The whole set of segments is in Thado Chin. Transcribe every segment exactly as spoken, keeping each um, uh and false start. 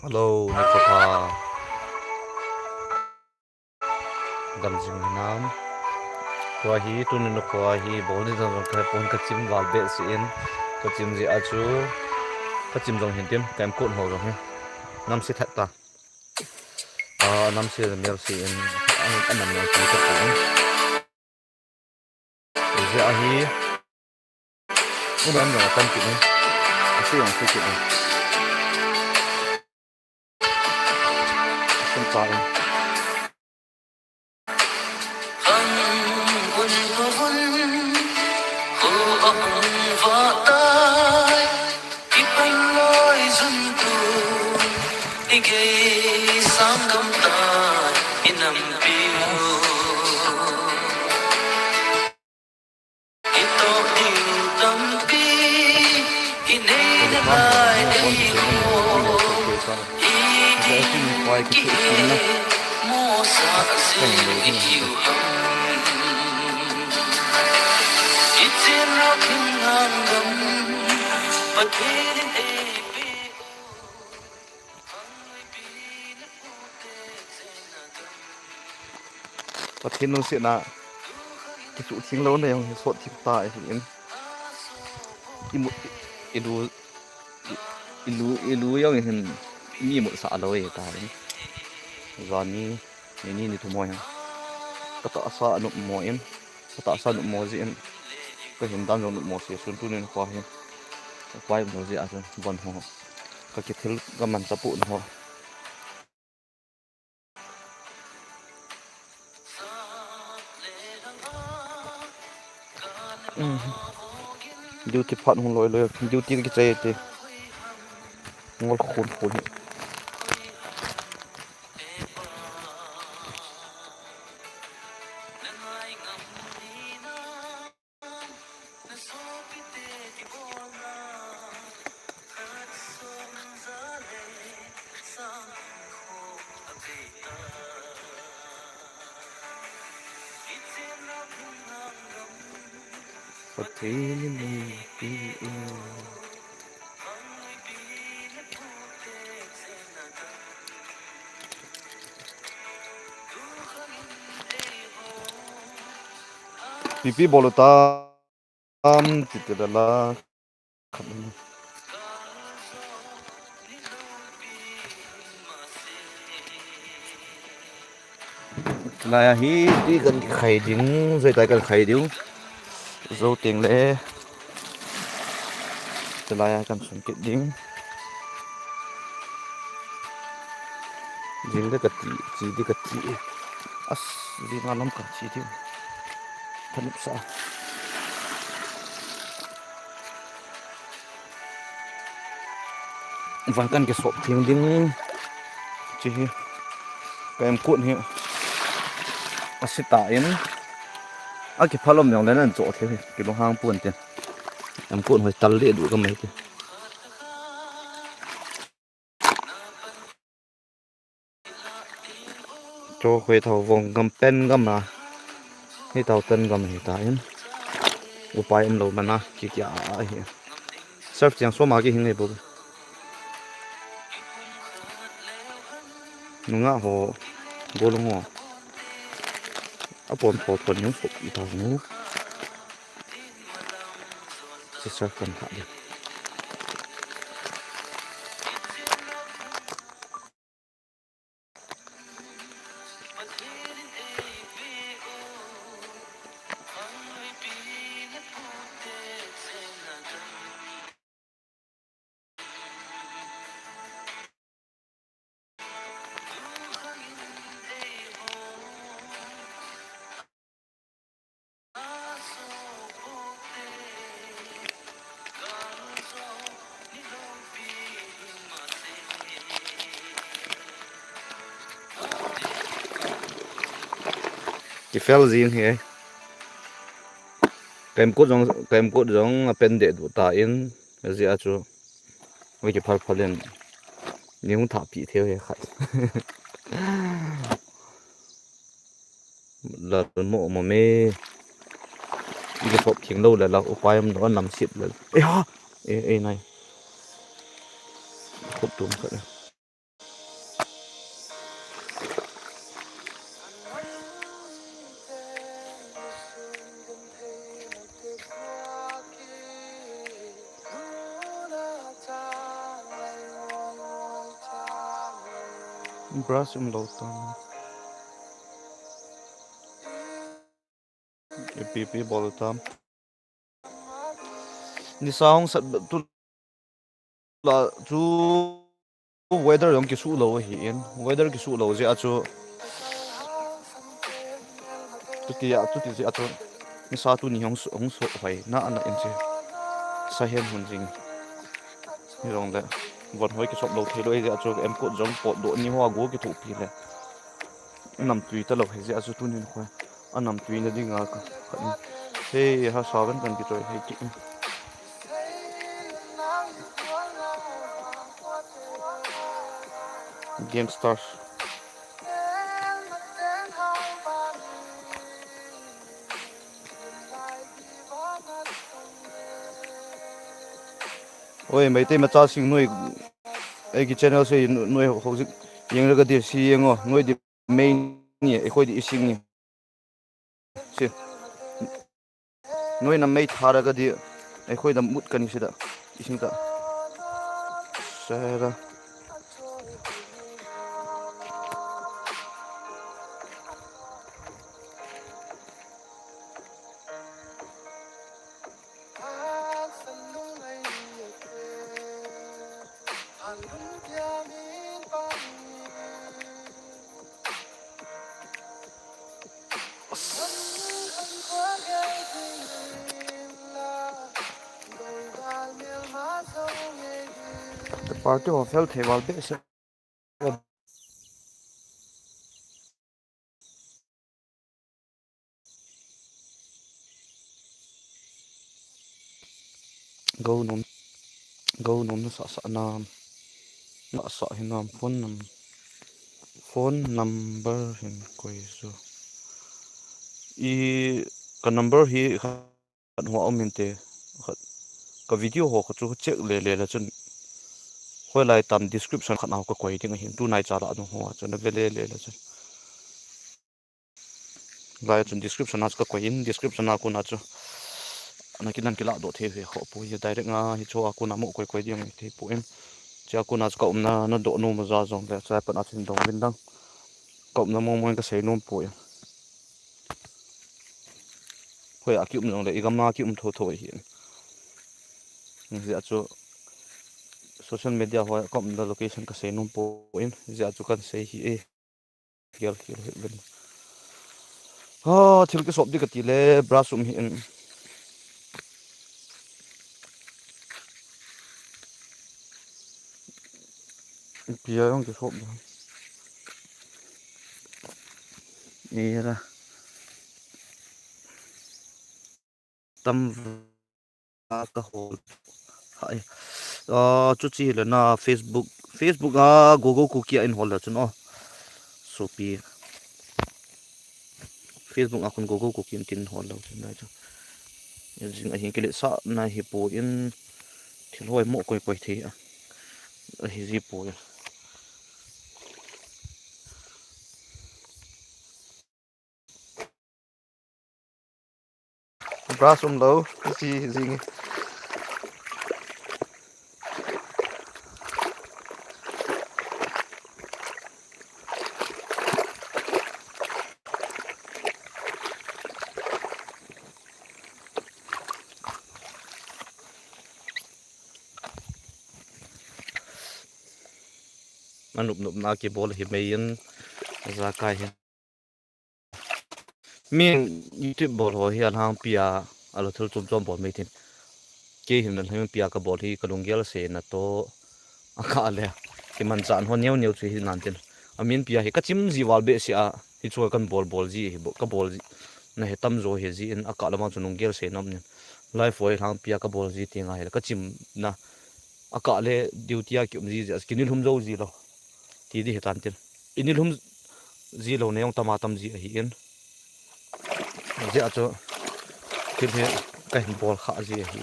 Hello, nikho pha. Dam jing hinam. Tua hi, tuni nikho hi, bol ni jong jong ka pon ka chim val behseh in. Ka chim jeh a chu, ka chim jong hin tin, ka imkot ho jong hi. Nam se that ta. Ah, nam se mel se in, an, an nam mel se ka pon. Jeh a hi, Uban jong atam kit in. Ase jong ase kit in. Asun pa in. Hang un ko un, ko ahung va tai. Kipan loi jun tu, i gei sanggam tai, i nampi u. I toh ding tampi, i nei na lai ei mo. I ding kihe, mo sa jing i hiu ham. I chin ro king ngan gam, Pathen in ei pe. Pathen lungsetna kisuh theng louna jong hi sot theng ta ahin. Imu, ilu, ilu, ilu jong hin mi imusah lou ahitai. Jani, nini ni thum ho jong. Ka tahsa anop mo in, ka tahsa anop mo jeh in, ka hindan jong anop mo se sun tunin kho hi. Upai umlou jeh a chun von ho. Ka kithil ka manchah poh ho. Duty phat hung loi loi, duty kichai te. Ngol khun khun hi. Pathen in eipe e. Ipi bol u tam, titi lala. Lai a hi, tui kan kikhai ding, joi tai kan khai ding. Jou teng le. Lai a kan sun kit ding. Jing de kati, chi de kati. As, jing a lam ka chi ding. Thanop sa. Van kan kisop theng ding. Chi hi. Ka imkot hi. Ase tan. Akiphal um jong le nan cho thei hi. Kilunghang pon te. Imkot hoi tal le du ka mai te. Cho khoi thou vong gam pen gam a. Hi thou pen gam hi tan. Upai umlou mana kikia a hi. Surf chiang soma kihing hi bu. Nunga ho. Golung ho. Apon pho thon yung sop i thou nu. Chi surf pon kha di. Kifel jing hi. Ka imkot jong, ka imkot jong apen deh du tan, ajeh a chu. Oi, kiphal phal in. Ni hung thah pi thei hi khat. Lal mo mo me. Iga sop theng lou le la, upai um lou, anam sit le la. Eh ha! Eh, eh, nai. Khup tum khat na. Brush um lou tam. Ipi ipi bol tam. Nisa hung sat tu la chu weather jong kisu lou ahi in. Weather kisu lou jeh a chu. Chuti a, chuti jeh a chu. Nisa tuni hung su, hung su hoi na ana in che. Sa hen hun jing. Hijongle. Von hoi kisop lou thei lou jeh a chu. Em kot jong potdoh ni ho a go kithopi le. Namtui talou hi jeh a chu tunin khoi. Anamtui na dinga ka, ka in. Hei, ha saban kan kichoi hei ti. Game Stars. Oi, Meitei macha sing noi. Eiki channel se noi hojik yeng raga di si yeng o noi di. Mei ni, eikhoi di ising ni. Si. Noi na mei thara ka di, eikhoi da mut kani si da. Ising ta. Sera. Party ho fel thei val behseh. Gou nom, gou nom na sa sa nam, na sa hi nam phone nam, phone number hin koi su. I ka number hi khat hua um inte, khat ka video ho khat chu check le le la chun. Hoi lai tam description khat nau ka koi ding ahin, tunai cha la nu ho chun na ve le le la chun. Lai chun description a chu ka koi in, description a kona chu. Na kinan kila doh thei ve ho pu hi direct nga hi chu a kona mo koi koi ding thei pu in. Cha kona chu ka umna na doh nom ja jong le cha pan a chin dong vin dang. Ka umna mo mo ka sei nom pu in. Hoi a ki um jong le i gam a ki um tho tho hi. Jeh a chu social media hoi ka umna location ka sei nom pu in. Jeh a chu kan sei hi e. Gel gel hi ven. Ha, thil kisop di ka ti le, brush um hi in. Pia jong kisop di. Ira. Tam a ka hol. Hai. Ah, chuchi le na Facebook, Facebook a Gogo Kuki a in hol le chun o. Sopi. Facebook a khun Gogo Kuki in tin hol le chun na chu. Jing a hin kile sa na hi pu in thil hoi mo koi koi thei a. A hi ji pu in. Brush um lou, si jing. Anup nup na kibol hi mei in, jakai hi. Min YouTube bol ho hi alhangpi a, ala thil chom chom bol mei tin. Kei hin alhangpi a ka bol hi ka lunggel se na to, a ka le. Kiman chan ho neo neo chu hi nan tin. A min pi a hi ka chim ji val behseh a, hi chu kan bol bol ji hi bo, ka bol ji. Na he tam jo he ji in a ka lamang chu lunggel se nam nin. Live ho hi alhangpi a ka bol ji ti nga hi la ka chim na. A ka le duty a ki um ji ji, a ki nilhum jo ji lo. Ti di he tan tin. I nilhum ji lo na jong tama tam ji ahi in. Jeh a chu Thil hi kahin bol kha ji ahi.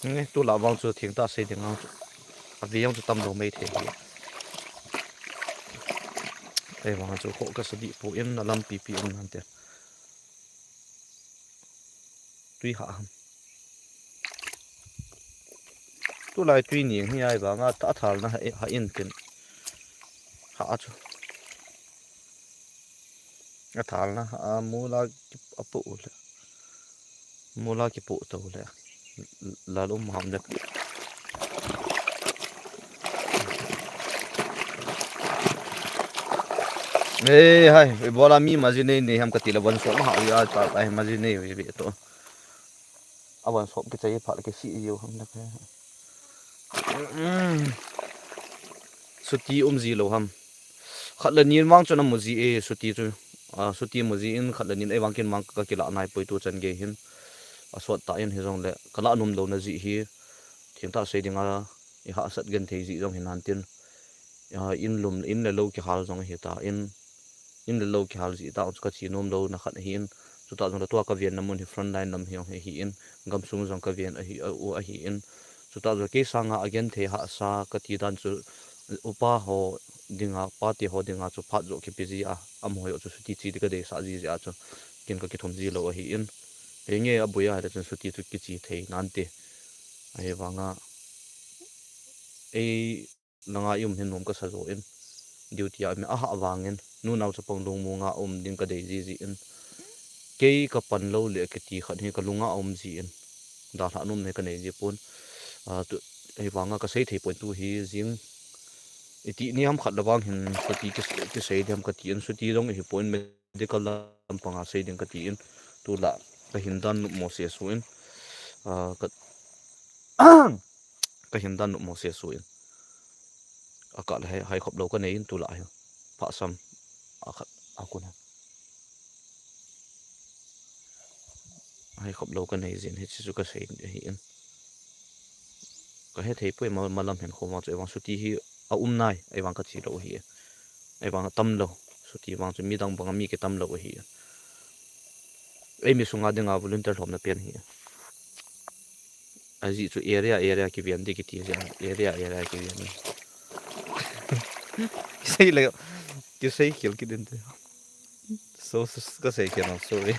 Nge, tulai vang chu thengtah sei ding ang chu. Avi jong chu tamlou mai thei hi. Ahivang chu kho kasa dih poi, alampi pi um nante. Tui hah ham. Tulai tui ning hi ahivanga athalna hah, hah in tin. Hah chu. Athalna hah a mol a kipoh le. Mol a kipoh to le. Lal um ham le. Ei, hai, ibola mi maji nei nei ham kati le von som hah ri a ta, ai, maji nei ve ve to. Avon som kichai phat le kisih jiu ham le. Suti um ji lou ham. Khat le ni vang chu namu ji e, suti chu. A, suti mu ji in khat le ni ahivang kin mang ka kilah nai poi tu chan gei hin. Asot tah in hijongle, kalah nom louna ji hi. Thengtah sei dinga, ihahsat genthei ji jong hi nan tin. A, in lum, in le lou kihal jong hi ta in. In le lou kihal ji ta, chu kache nom louna khat ahi in. Chutah jongle tua kaven na mun hi front line lam hi jong hi, hi in. Gamsung jong kaven ahi, a, u ahi in. Chutah jongle kei sanga agenthei hahsa kati dan chu upa ho dinga, pate ho dinga chu phat joh kipe ji a, amaho joh chu suti che ding kadeisah ji jeh a chu kin kakithum ji lou ahi in. Henge aboi a hile chun suti chu kiche thei nante. Ahivanga ei langa i um hin nom kasa jo in. Duty a um ahah vangin, nu nao chapang lungmonga um ding kadei ji ji in. Kei kapan lou le kiti khat hi kalunga um ji in. Dalhah nom nei kanei ji pon. A, tu, ahivanga kasei thei pon tu hi jing. Iti ni ham khat le vang hin suti kis-, kisei ding ham kati in, suti jong ihi pon medical lampanga sei ding kati in. Tulai kahin dan nop mo se su in. A, ka, kahin dan nop mo se su in. Akah le hai, hai khop lou kanei in tulai hi. Phasam. Akhat, akun ha. Hai khop lou kanei jin hiche chu kasei ahi in. Kahethei poi ma, malam hin kho vang chu ahivang suti hi aum nai, ahivang kache lou ahi. Ahivang atam lou, suti vang chu midang banga mi kitam lou ahi. Eimi sunga dinga volunteer lhomna pen ahi. Ajeh chu area, area kiven ding kiti jeh a, area, area kiven. Kisei le, kisei khel kit inte. So, so, kasei khel, sorry.